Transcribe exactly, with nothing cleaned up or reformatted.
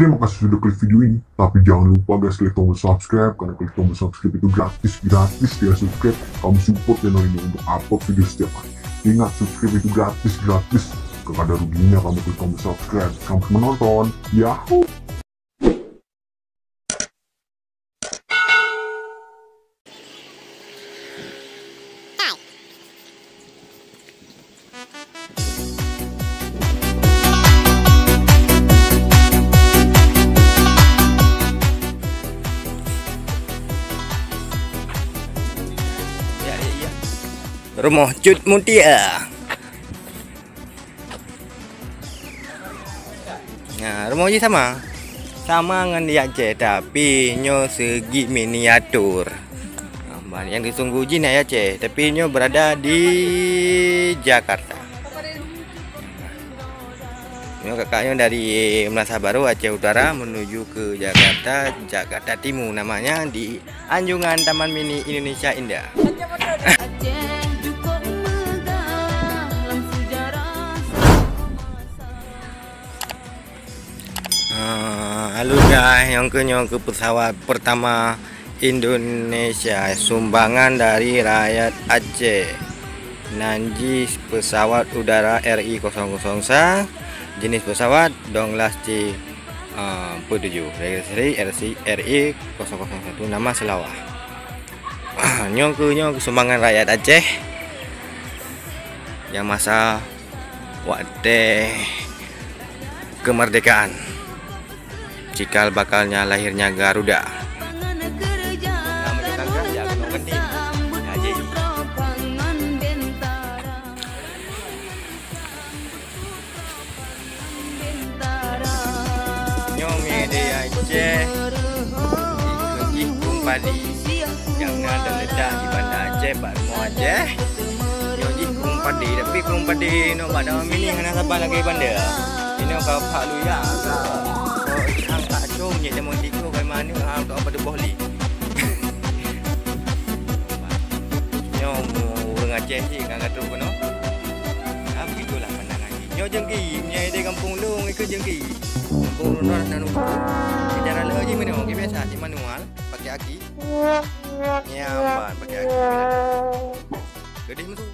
Terima kasih sudah klik video ini. Tapi jangan lupa guys, klik tombol subscribe, karena klik tombol subscribe itu gratis, gratis ya subscribe. Kamu support channel ini untuk upload video setiap hari. Ingat, subscribe itu gratis, gratis. Gak ada ruginya kamu klik tombol subscribe. Selamat menonton. Yahoo! Rumoh Cut Mutia. Nah, rumoh jih sama. Sama ngon di Aceh, tapi nyoe seugi miniatur. Nah, ban nyang sisunggoh jih na di Aceh, tapi nyoe berada di Jakarta. Nyoe kakak nyoe dari Meunasah Barô, Aceh Utara, menuju ke Jakarta, Jakarta Timur namanya, di Anjungan Taman Mini Indonesia Indah. Ah, halo guys, nyang keu nyoe keu pesawat pertama Indonesia, sumbangan dari rakyat Aceh. Nan jih pesawat udara R I kosong kosong sa, jenis pesawat Douglas C, ah, empat tujuh, registrasi R C, R I kosong kosong satu, nama Selawah. Nyoe keu, nyoe keu sumbangan rakyat Aceh nyang masa watèe kemerdekaan. Cikal bakalnya lahirnya Garuda. Nyoe mi di Aceh, jih krueng padi. Nyang na teuletak di Banda Aceh, bak rumoh Aceh. Nyoe jih krueng padi, tapi krueng padi nyoe bak Taman Mini hana saban lagèe banda. Inoe ka Pak Luya, ka, oh, angkat com je teuma tiko kai manu, ha, untuk apa tu boh li. Nyoe ureueng Aceh cit ka trok keunoe. Ah, begitulah pandangan jih. Nyoe jeungki, meunyoe di gampông lôn ikôt jeungki. Gampông lôn na, na nunggu. Cara lôn jih meunoe, biasa cit manual, pakai aki. Nyaman pakai aki. Gadih meusu.